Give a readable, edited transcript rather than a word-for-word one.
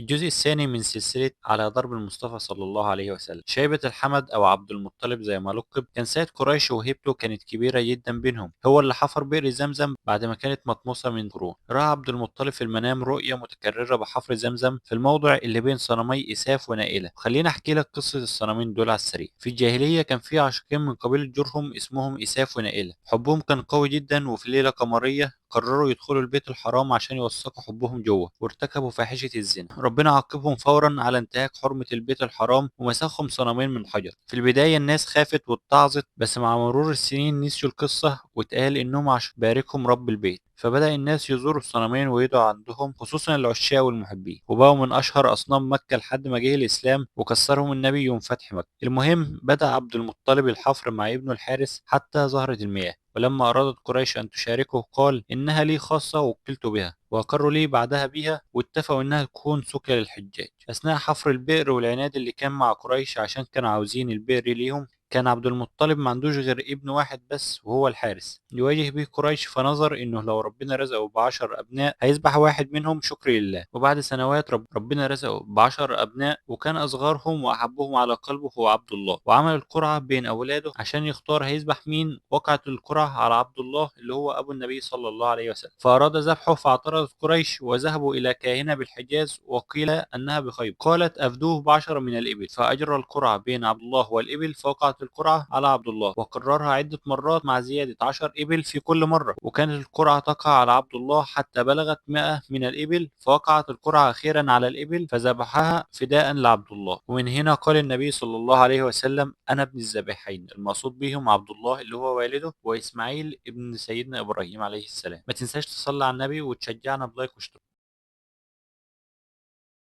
الجزء الثاني من سلسلة على ضرب المصطفى صلى الله عليه وسلم. شيبة الحمد أو عبد المطلب زي ما لقب كان سيد قريش، وهيبته كانت كبيرة جدا بينهم. هو اللي حفر بئر زمزم بعد ما كانت مطموسة من قرون. رأى عبد المطلب في المنام رؤية متكررة بحفر زمزم في الموضع اللي بين صنمي إساف ونائلة. خلينا أحكي لك قصة الصنمين دول على السريع. في الجاهلية كان في عاشقين من قبيلة جرهم اسمهم إساف ونائلة. حبهم كان قوي جدا، وفي ليلة قمرية قرروا يدخلوا البيت الحرام عشان يوثقوا حبهم جوه، وارتكبوا فاحشة الزنا. ربنا عاقبهم فورا على انتهاك حرمة البيت الحرام ومسخهم صنمين من حجر. في البداية الناس خافت واتعظت، بس مع مرور السنين نسيوا القصة واتقال انهم عشان باركهم رب البيت. فبدأ الناس يزوروا الصنمين ويدعوا عندهم، خصوصا العشاق والمحبين، وبقوا من أشهر أصنام مكة لحد ما جه الإسلام وكسرهم النبي يوم فتح مكة. المهم بدأ عبد المطلب الحفر مع ابنه الحارس حتى ظهرت المياه، ولما أرادت قريش أن تشاركه قال إنها لي خاصة ووكلت بها، وأقروا لي بعدها بيها، واتفقوا إنها تكون سقيا للحجاج. أثناء حفر البئر والعناد اللي كان مع قريش عشان كانوا عاوزين البئر ليهم، كان عبد المطلب ما عندوش غير ابن واحد بس وهو الحارس يواجه به قريش، فنظر انه لو ربنا رزقه ب10 ابناء هيذبح واحد منهم شكر لله. وبعد سنوات ربنا رزقه ب10 ابناء، وكان اصغرهم واحبهم على قلبه هو عبد الله، وعمل القرعة بين اولاده عشان يختار هيذبح مين. وقعت القرعة على عبد الله اللي هو ابو النبي صلى الله عليه وسلم، فاراد ذبحه، فاعترضت قريش وذهبوا الى كاهنه بالحجاز وقيل انها بخيبر، قالت افدوه ب10 من الابل. فاجرى القرعة بين عبد الله والابل، فوقعت القرعة على عبد الله، وقررها عدة مرات مع زيادة 10 إبل في كل مرة، وكانت القرعة تقع على عبد الله حتى بلغت 100 من الإبل، فوقعت القرعة أخيرا على الإبل فذبحها فداء لعبد الله. ومن هنا قال النبي صلى الله عليه وسلم: أنا ابن الذبيحين، المقصود بهم عبد الله اللي هو والده، وإسماعيل ابن سيدنا إبراهيم عليه السلام. ما تنساش تصلي على النبي وتشجعنا ب like واشتراك.